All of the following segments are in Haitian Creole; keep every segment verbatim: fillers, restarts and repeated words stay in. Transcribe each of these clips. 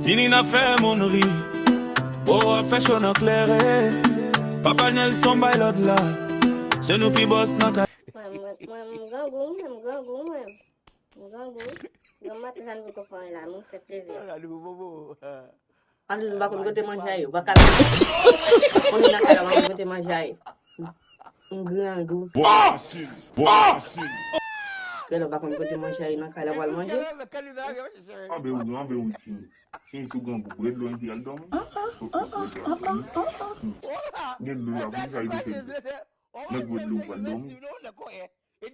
Tini n ap fè moun ri. Boro ap fè cho nan klere. Papa Nelson bay lòd la. Se nou ki bòs nan kay. Mwen, mwen, mwen, m grangou, mwen, m grangou, mwen. M grangou. Granm maten sa nou poko fè la, mwen fè plezi. Gade pou bobo. Ann, m pa konn kote manje a ye, ou pa ka la. Konnen nan kay la, m pa konn kote manje a ye. M grangou. Kè la pa konn kote manje a ye nan kay la pral manje. Anbe ou, anbe ou, Tini. Tini sou grangou, bwè dlo epi al dòmi. Gen dlo la, pou sa li te fè. Nèg bwè dlo pral dòmi. M,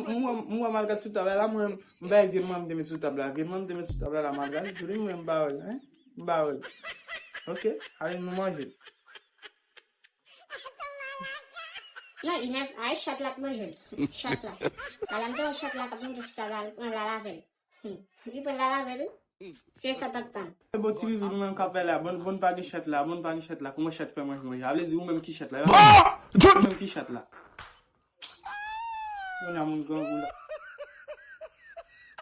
m, m wè malgrat sou tab la, la, mwen, m bay vye mwen m te met sou tab la. Vye mwen m te met sou tab la, la, malgrat, jodi mwen, m ba wè l, hein? M ba wè l. Ok, ale nou manje. Non, Ines, ay, chat la k manje l. Chat la. Talè m te wè chat la k ap monte sou tab la, l pran l al avè l. Hmm. Li pran l al avè l, wi. Se sa t ap tann. E bon, ti vivi, nou menm k ap fè la. Bon, bon, pa gen chat la. Bon, pa gen chat la. Kòman chat fè manje, manje? A vle di, ou menm ki chat la. Ou menm ki chat la. Kounye a moun grangou la.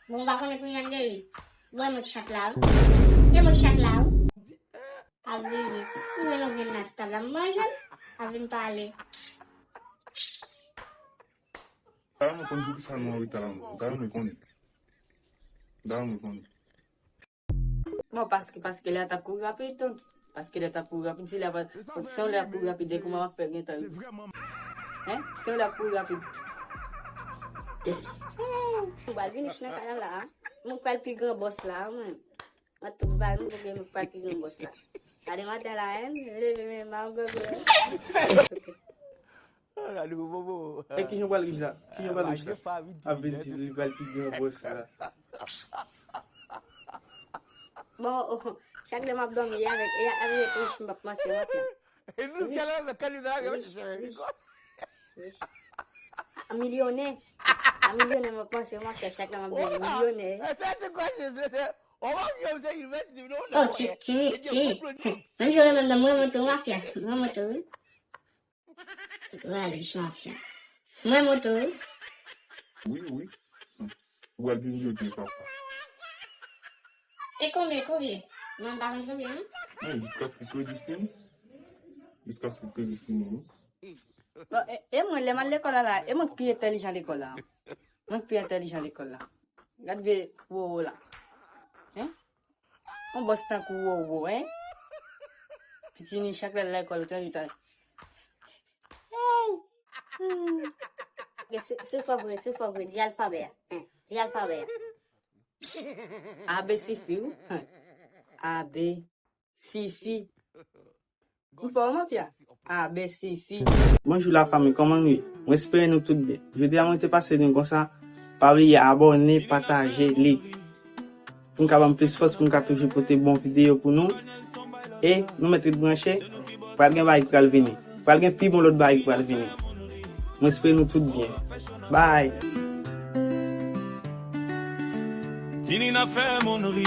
Bon, m pa konnen kounye a m gen ri. Bon, e mwen k chat la, wi. E mwen k chat la, wi. Ap vini. M jwenn yon vye nas tab la. M manje l. Ap vin pale. Kara mwen konn poukisa nou an reta la, mwen. Kara mwen konn. Kara mwen konn. Bon, paske, paske lè a t ap kouri rapid tou. Paske lè a t ap kouri rapid, si lè a pa, si yon lè ap kouri rapid, depi kouman w ap fè gentan. Hein? Si yon lè ap kouri rapid. Mwen pral vini nan kay la, a. Mwen pral pi gran bòs la, mwen. Mwen tou bal, mwen pou gen mwen pral pi gran bòs la. Gade maten la, hein? Leve men, mwen grangou. Gade pou bobo. E kijan w pral rive la? Kijan w pral rive la? Ap vin di li pral pi gran bòs la. Bon, oh, chak lè m ap dòmi, e avèk, e avèk rich m ap panse, mafya. E nou, kèl avèk kaliza la, rich, rich, rich. A, milyonè. A, milyonè m ap panse, mafya, chak lè m ap dòmi, milyonè. Oh, ti, ti, ti. Mwen jwe menm nan mwen moto, mafya. Mwen moto, wi. Rich mafya. Mwen moto, wi. Wi, wi. Ou pral pi vye ke papa. E konbyen, konbyen? Mwen pa konn konbyen, non? Non, jiskaske kredi fini. Jiskaske kredi fini, wi. Bon, e, e mwen, lè m al lekòl la, la, e mwen k pi entèlijan lekòl la. Mwen k pi entèlijan lekòl la. Gad vye wowo la. Hein? Yon bòs tankou wowo, hein? Pitini chak lè l lekòl, ou te anvi tan. Hey! Hmm. Se, se fò vre, se fò vre. Di alfabè a. Hein, di alfabè a. A B sifi, wi. A B sifi. Ou fò, mafya? A B sifi. Bonjou, lafanmi, kòman nou ye? Mwen espere nou tout byen. Jodi a, mwen te pase nou konsa. Pa bliye abòne, pataje, like. Pou n ka ban m plis fòs, pou n ka toujou pote bon videyo pou nou. E nou mèt ret branche. Pral gen bagay ki pral vini. Pral gen pi bon lòt bagay ki pral vini. Mwen espere nou tout byen. Bye! Tini n ap fè moun ri.